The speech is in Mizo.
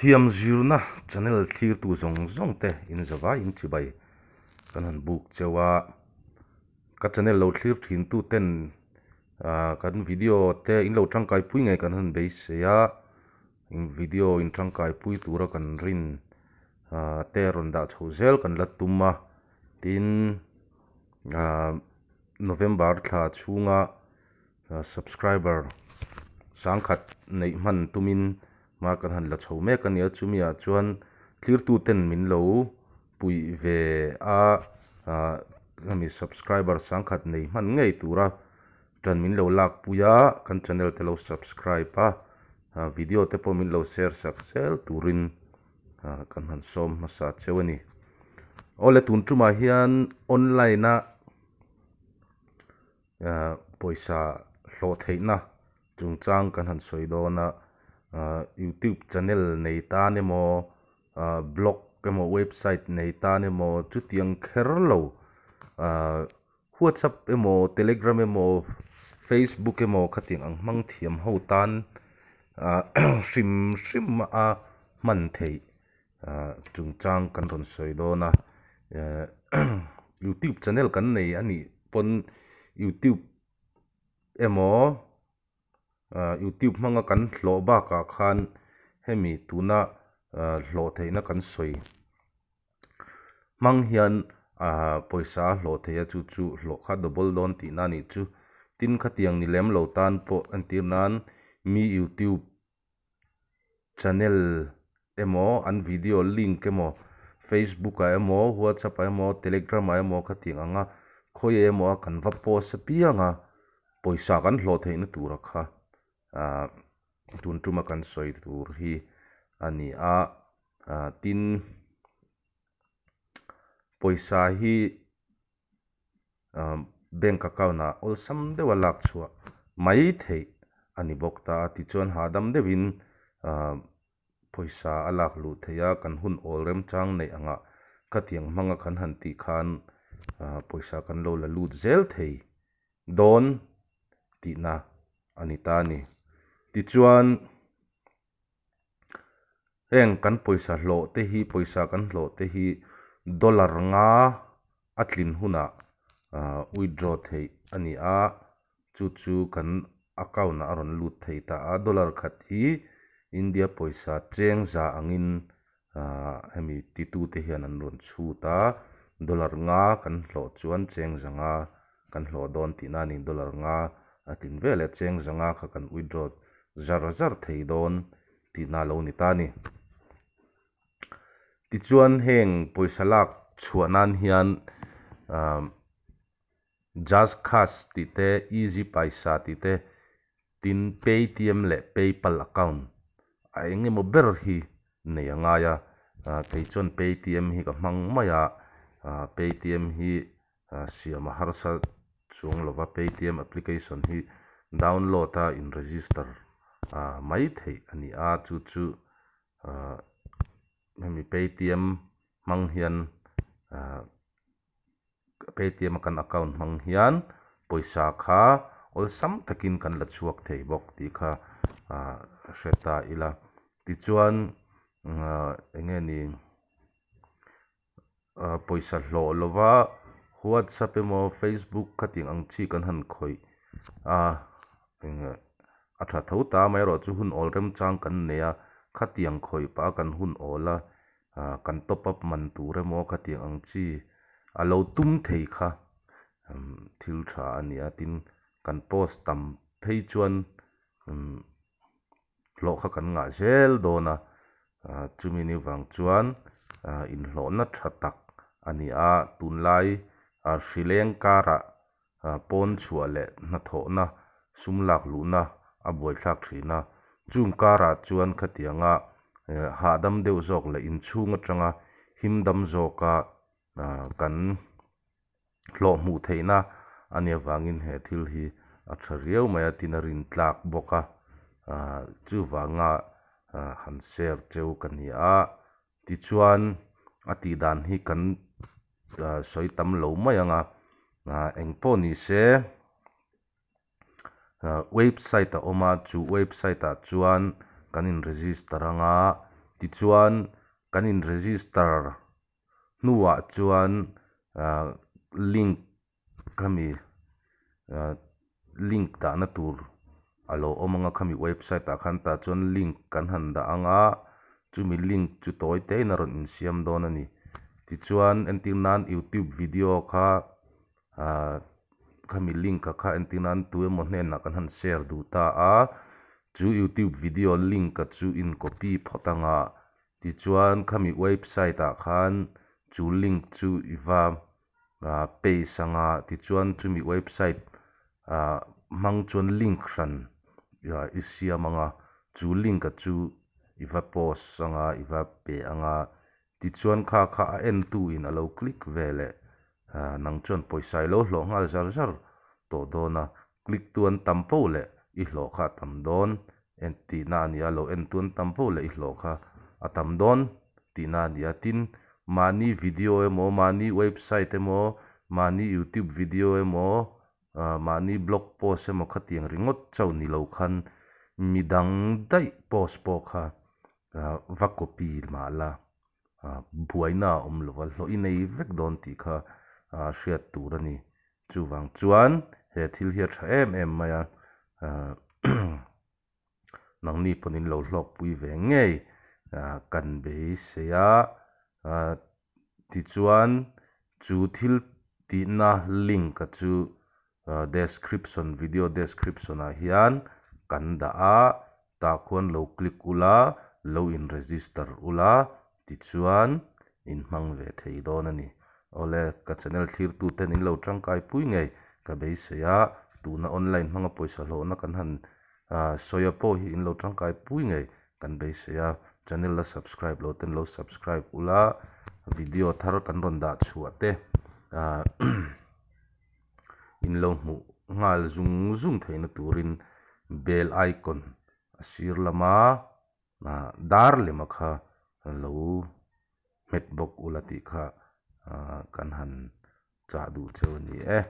Thiam zirna channel thlirtu zawng zawng te in zavai in chibai kan han buk cheu a, ka channel lo thlir thin tu ten kan video te in lo tangkai pui ngei kan han beisei a, in video in tangkai pui tura kan rin te rawn dah chho zel kan la tum a, tin November thla chhunga Subscriber sangkhat neih hman tumin hma kan han la chho mek a nia, chumi ah chuan thlirtu ten min lo puih ve a, hemi subscriber sangkhat nei hman ngei tura tan min lo lak pui a, kan channel te lo subscribe a, video te pawh min lo share sak zel turin kan han sawm hmasa cheu a ni. Awle tun tumah hian online a. Pawisa hlawh theihna chungchang kan han sawi dawn a, youtube channel nei tan emaw blog emaw website nei tan emaw chutiang kher lo whatsapp emaw telegram emaw facebook emaw khatiang ang hmang thiam ho tan hrim hrim a hman theih chungchang kan rawn sawi dawn a, youtube channel kan nei a nih pawn youtube emaw youtube hmanga kan hlawh bakah khan hemi tuna hlawh theihna kan sawi hmang hian pawisa a hlawh theih a chu chu hlawh kha double dawn tihna a nih chu tin khatiang ni lem lo tan pawh entir nan mi youtube channel emaw an video link emaw facebook ah emaw whatsapp ah emaw telegram ah emaw khatiang anga khawi emaw a kan va post apiang a pawisa kan hlawh theihna tura kha ah tun tuma kan sawi tur hi a ni a ah tin pawisa hi. Bank account ah awlsam deuha lak chhuah mai theih a ni bawk ta a, tichuan hahdam deuhin pawisa a lak luh theih a, kan hun awl remchang neih angah khatiang hmanga kan han tih khan pawisa kan lo la lut zel thei dawn tihna a ni ta a ni. Tichuan. Heng kan pawisa hlawh te hi pawisa kan hlawh te hi dollar nga a tlin hunah withdraw theih a ni a, chu chu kan account ah a rawn lut thei ta a, dollar khat hi India pawisa cheng za angin hemi titu te hian an rawn chhut a, dollar nga kan hlawh chuan cheng za nga kan hlawh dawn tihna a ni, dollar nga a tlin veleh cheng za nga kha kan withdraw zar zar thei dawn tihna a lo ni ta a ni. Tichuan heng pawisa lak chhuah nan hian ahh JazzCash tih te, Easypaisa tih te, tin Paytm leh Paypal account a eng emaw ber hi nei a ngai a, kei chuan Paytm hi ka hmang mai a, Paytm hi Siam a harsa chuang lova Paytm application hi download a in register mai theih a ni a, chu chu hemi Paytm hmang hian Paytm a kan account hmang hian pawisa kha awlsam takin kan la chhuak thei bawk tih kha hre ta ila. Tichuan eng nge ni. Pawisa hlawh lova whatsapp emaw facebook khatiang ang chi kan han khawih a a tha tho ta amaherawhchu hun awl remchang kan nei a khatiang khawih pah a kan hun awl a kan top up man tur emaw khatiang ang chi a lo tum thei kha thil tha a ni a tin kan post tam phei chuan hlawh kha kan ngah zel dawn a, chumi ni vang chuan inhlawhna tha tak a ni a, tunlai hrileng karah pawn chhuah leh hnathawhna sum lak luhna a buaithlak thin a, chung karah chuan khatianga hahdam deuh zawk leh inchhung atanga him dam zawka kan hlawh hmuh theihna a nih avangin he thil hi a tha riau mai a tin a rin tlak bawk a, chuvanga han share cheu ka ni a, tichuan a tih dan hi kan sawi tam lo mai ang a, engpawh ni se. Website a awm a, chu website ah chuan kan in register ang a, Tichuan kan in register hnuah chuan link khami link dahna tur a lo awm ang a khami website ah khan tah chuan link kan han dah ang a chumi link chu tawi te in a rawn insiam dawn a ni. Tichuan entir nan youtube video kha ahh khami link ah kha entir nan tu emaw hnenah kan han share duh ta a chu youtube video link a chu in copy phawt ang a tichuan khami website ah khan chu link chu i va ah paste ang a tichuan chumi website ah hmang chuan link hran i siam ang a chu link a chu i va post ang a i va pe ang a tichuan kha kha a entu in a lo click ve leh ah nang chuan pawisa i lo hlawh nghal zar zar tawh dawn a click tu an tam poh leh i hlawh kha a tam dawn en tihna a ni a lo entu an tam poh leh i hlawh kha a tam dawn tihna a ni a tin mahni video emaw mahni website emaw mahni youtube video emaw ah mahni blog post emaw khatiang ringawt chauh ni lo khan midang daih post pawh kha ah va copy mah la ah buaina a awm lo va hlawh i nei vek dawn tih kha ah hriat tur a ni. Chuvang chuan he thil hi a tha em em mai a, nangni pawn in lo hlawkpui ve ngei kan beisei a, tichuan chu thil tihna link a chu description video description ah hian kan dah a, tah khuan lo click ula lo in register ula Tichuan, in hmang ve thei dawn a ni. Awle, ka channel thlirtuten in lo tangkai pui ngei ka beisei a, tuna online hmanga pawisa hlawhna kan han sawi a pawh hi in lo tangkai pui ngei kan beisei a, channel la subscribe lo ten lo subscribe ula, video thar kan rawn dah chhuah te in lo hmuh nghal zung zung theihna turin bell icon a sir lama Dar lema kha lo hmet bawk ula tih kha kan han chah duh cheu a ni e.